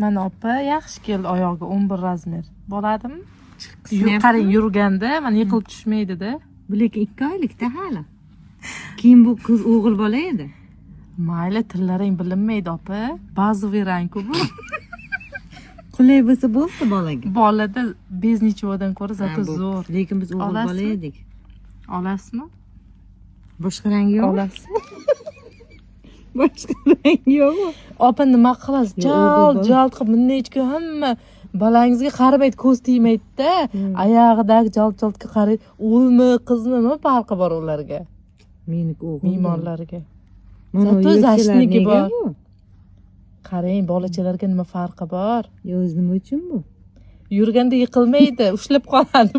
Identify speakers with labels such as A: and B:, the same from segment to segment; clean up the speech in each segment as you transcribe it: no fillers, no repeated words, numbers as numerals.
A: Mana, opa, yaxshi keldi oyog'iga, 11 размер. Bo'ladimi?
B: Chiqqisi.
A: Qarang, yurganda mana yiqilib tushmaydi-da.
B: Bu lekin 2 oylikda hali. Keyin bu qiz, o'g'il bola edi.
A: Mayli, tillaring bilinmaydi, opa. Базовый rang-ku bu.
B: Qulay bo'lsa bo'ldi bolaga.
A: Bolada без ничего dan ko'ra зато
B: Ha, bu-
A: zo'r.
B: Lekin biz o'g'il bola
A: Olasizmi?
B: edik.
A: Olasizmi?
B: Boshqa rangi yo'qmi?
A: Olasizmi?
B: Boshqa rangi yo'qmi?
A: Opa, nima qilasiz?
B: Yo, o'g'il
A: Jalt
B: bola.
A: jalt qilib bunday ichki hamma bolangizga qaramaydi, ko'z tegmaydida. Oyog'idagi jalt jaltga qaraydi. O'g'ilmi, qizmi, nima farqi bor ularga?
B: Meniki o'g'il.
A: Me'morlarga.
B: Mana
A: Зато
B: yurakchalar
A: защитники
B: nega
A: bor.
B: bu?
A: Qarang, bolachalarga nima farqi bor?
B: Yo, o'zi nima uchun bu?
A: Yurganda yiqilmaydi, ushlab qoladi.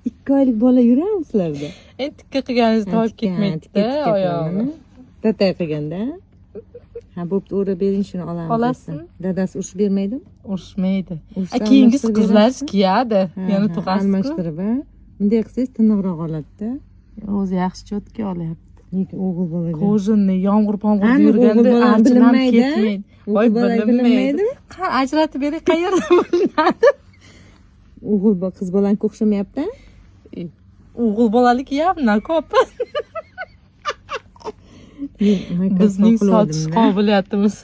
B: 2 oylik bola yuradimi sizlarda?
A: Endi tikka qilganingiz toyib ketmaydida oyog'i.
B: Tatay qilganda. Ha, bo'pti, o'rab bering, shuni olamiz.
A: Olasizmi?
B: Dadasi urishib bermaydimi?
A: Urishmaydi.
B: Ursa
A: A, keyingisi
B: almashtirib
A: qizlar
B: berasizmi?
A: kiyadi.
B: Ha,
A: Yana
B: ha,
A: tug'asiz-ku.
B: Almashtirib, ha? Bunday qilsangiz tiniqroq oladida.
A: O'zi yaxshi чётко olyapti.
B: Lekin o'g'il bolaga.
A: Кожаный, yomg'ir pomg'ir
B: Aniq
A: yurganda
B: o'g'il bola
A: archilanib
B: bilinmaydi, a?
A: ketmaydi.
B: O'g'il
A: Voy,
B: bola
A: bilinmaydi.
B: bilinmaydimi?
A: Qani, ajratib bering, qayerda bilinadi?
B: O'g'il qiz bolaniki o'xshamayapti?
A: O'g'il bolalik явно ko'p. Bizning sotish qobiliyatimiz.